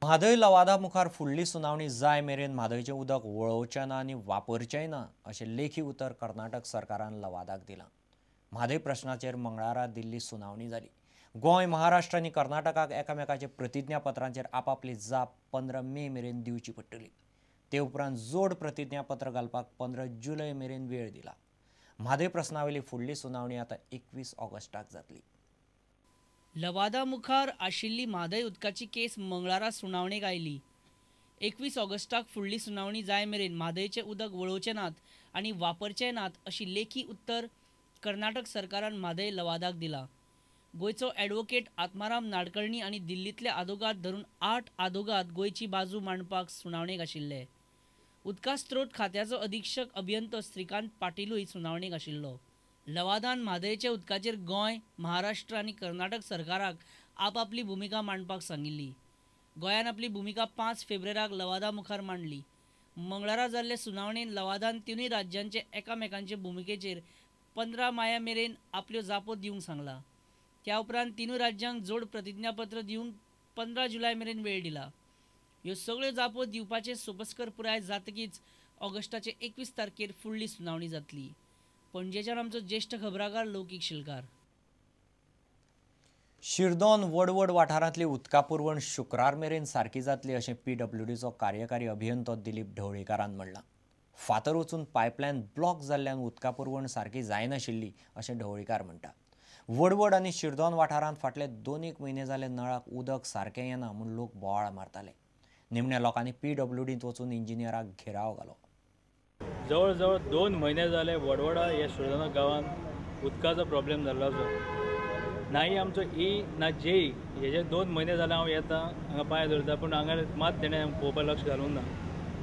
म्हादय लवादा मुखार फुडली सुनावणी जाय मेरेन म्हादयचें उदक वळोवचें ना आनी वापरचेंय ना अशें लेखी उतर कर्नाटक सरकारान लवादाक दिलां. म्हादय प्रश्नाचेर मंगळारा दिल्ली सुनावणी जाली. गोंय, महाराष्ट्र आनी कर्नाटकाक एकामेकाचे प्रतिज्ञापत्रांचेर आपापली जाप 15 मे मेरेन दिवची पडटली. ते उपरांत जोड प्रतिज्ञापत्र घालपाक 15 जुलय मेरेन वेळ दिला. म्हादय प्रश्नावेली फुडली सुनावणी आतां 21 ऑगस्टाक जातली. लवादा मुखार आशिल्ली म्हादय उदकाची केस मंगळारा सुनावणेक आयली. 21 ऑगस्टाक फुडली सुनावणी जाय मेरेन म्हादयचें उदक वळोवचें नात आनी वापरचें नात अशी लेखी उत्तर कर्नाटक सरकारान म्हादय लवादाक दिला. गोंयचो ॲडव्होकेट आत्माराम नाडकर्णी आनी दिल्लींतले आदोगाद धरून 8 आदोगाद गोंयची बाजू मांडपाक सुनावणेक आशिल्ले. उदका स्त्रोत खात्याचो अधीक्षक अभियंतो श्रीकांत पाटीलूय सुनावणेक आशिल्लो. लवादान म्हादयच्या उदकाचेर गोंय, महाराष्ट्र आनी कर्नाटक सरकाराक आपापली भुमिका मांडपाक सांगिल्ली. गोंयान आपली भुमिका 5 फेब्रुवाराक लवादा मुखार मांडली. मंगळारा जाल्ले सुनावणेन लवादान तिनूय राज्यांचे एकामेकांचे भुमिकेचेर 15 माया मेरेन आपल्यो जापो दिवंक सांगला. त्या उपरांत तिनूय राज्यांक जोड प्रतिज्ञापत्र दिवंक 15 जुलय मेरेन वेळ दिला. ह्यो सगळ्यो जापो दिवपाचे सोपस्कर पुराय जातकीच ऑगस्टाचे 21 तारखेर फुडली सुनावणी जातली. पणजेच्यान आमचो ज्येष्ठ खबराकार लौकीक शिलकार. शिरदोन वडवड वाठारांतली उदका पुरवण शुक्रार मेरेन सारकी जातली अशें पीडब्ल्यूडीचो कार्यकारी अभियंतो दिलीप ढवळीकारान म्हणलां. फातर वचून पायपलायन ब्लॉक जाल्ल्यान उदका पुरवण सारकी जायनाशिल्ली अशें ढवळीकार म्हणटा. वडवड आनी शिरदोन वाठारांत फाटले 2 म्हयने जाले नळाक उदक सारकें येना म्हूण लोक बोवाळ मारताले. निमण्या लोकांनी पीडब्ल्यूडींत वचून इंजिनियराक घेराव घालो. जवळ जवळ 2 म्हयने जाले वडवडा ह्या शिरदोना गांवांत उदकाचो प्रॉब्लेम जाल्लो आसा. नाही आमचो ई ना जेई हेजे 2 म्हयने जाले हांव येता हांगा पांय धरता, पूण हांगा मात तेणें पळोवपाक लक्ष घालूंक ना.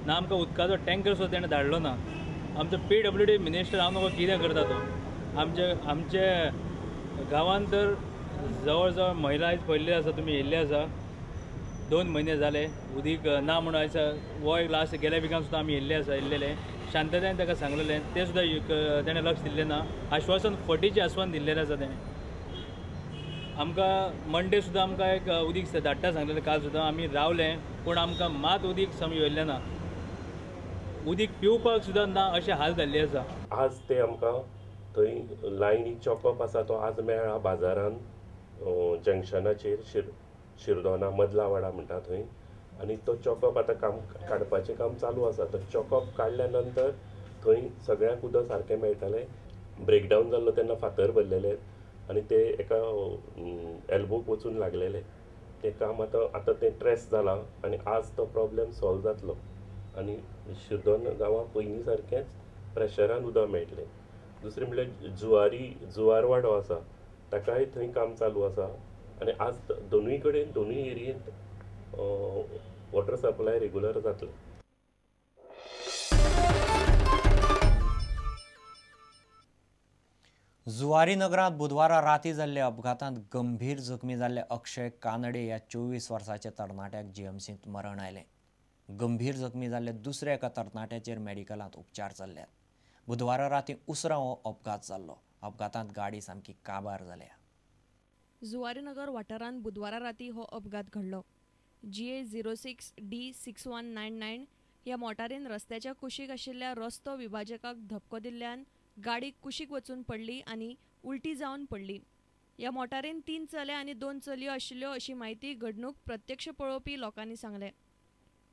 ना आमकां उदकाचो टँकर सुद्दां तेणें धाडलो ना. आमचो पीडब्ल्यूडी मिनिस्टर हांव नको कितें करता तो. आमचे आमचे गांवांत तर जवळ जवळ महिला आयज पळयल्ली आसा, तुमी येयल्ले आसा. 2 म्हयने जाले उदीक ना म्हणून आयज हो एक लास्ट गेल्या विकान सुद्दां आमी येयल्ले आसा, येयल्लेले शांततायेन ताका सांगलेलें, तें सुद्दां तेणें लक्ष दिल्लें ना. आश्वासन फटीचें आश्वासन दिल्लेलें आसा तेणें. आमकां मंडे सुद्दां आमकां एक उदीक धाडटा सांगलेलें, काल सुद्दां आमी रावले, पूण आमकां मात उदीक सम येयल्लें ना. उदीक पिवपाक सुद्दां ना अशें हाल जाल्ले आसा. आज ते आमकां थंय लायनी चॉकअप आसा तो आज मेळ्ळा बाजारान जंक्शनाचेर शिरदोना मदला वाडा म्हणटा थंय, आनी तो चॉकअप आतां काम काडपाचें काम चालू आसा. तो चॉकअप काडल्या नंतर थंय सगळ्यांक उदक सारकें मेळटलें. ब्रेकडावन जाल्लो तेन्ना फातर भरलेले आनी ते एका एल्बोक वचून लागलेले. तें काम आतां आतां तें ट्रेस जालां आनी आज तो प्रॉब्लेम सॉल्व जातलो आनी शिरदोन गांवां पयलीं सारकेंच प्रेशरान उदक मेळटलें. दुसरें म्हणल्यार जुवारी जुवारवाडो आसा ताकाय थंय काम चालू आसा आनी आज दोनूय कडेन दोनूय एरियेंत वॉटर सप्लाय रेगुलर जातलो. जुवारी नगरांत बुधवारा राती जाल्ल्या अपघातांत गंभीर जखमी जाल्ले अक्षय कानडे ह्या 24 वर्साच्या तरणाट्याक जीएमसींत मरण आयलें. गंभीर जखमी जाल्ले दुसऱ्या एका तरणाट्याचेर मेडिकलांत उपचार चल्ल्यात. बुधवारा राती उसरां हो अपघात जाल्लो. अपघातांत गाडी सामकी काबार जाल्या. जुवारी नगर वाठारांत बुधवारा राती हो अपघात घडलो. GA 06 D 6199 ह्या मोटारीन रस्त्याच्या कुशीक आशिल्ल्या रस्तो विभाजकाक धपको दिल्ल्यान गाडी कुशीक वचून पडली आनी उलटी जावन पडली. ह्या मोटारीन 3 चले आनी 2 चलयो आशिल्ल्यो अशी म्हायती घडणूक प्रत्यक्ष पळोवपी लोकांनी सांगलें.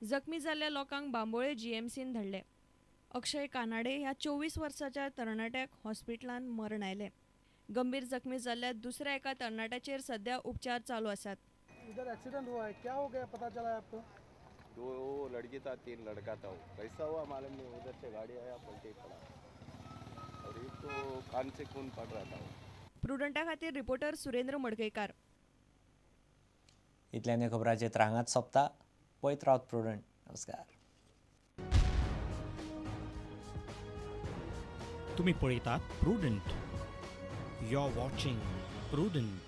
जखमी जाल्ल्या लोकांक बांबोळे जीएमसीन धाडले. अक्षय कानाडे ह्या 24 वर्साच्या तरणाट्याक हॉस्पिटलांत मरण आयलें. गंभीर जखमी जाल्ल्या दुसऱ्या एका तरणाट्याचेर सध्या उपचार चालू आसात. इधर एक्सीडेंट हुआ है, क्या हो गया पता चला है आपको? 2 लड़की था, 3 लड़का था. वो कैसा हुआ मालूम नहीं, उधर से गाड़ी आया पलटी पड़ा और एक तो कान से खून पड़ रहा था. प्रुडंटा खातीर रिपोर्टर सुरेंद्र मडकयकार. इतल्याने खबराचे त्रांगात सोंपता. पळयत रावत प्रुडंट. नमस्कार. तुम्ही पळयतात Prudent. You are watching Prudent.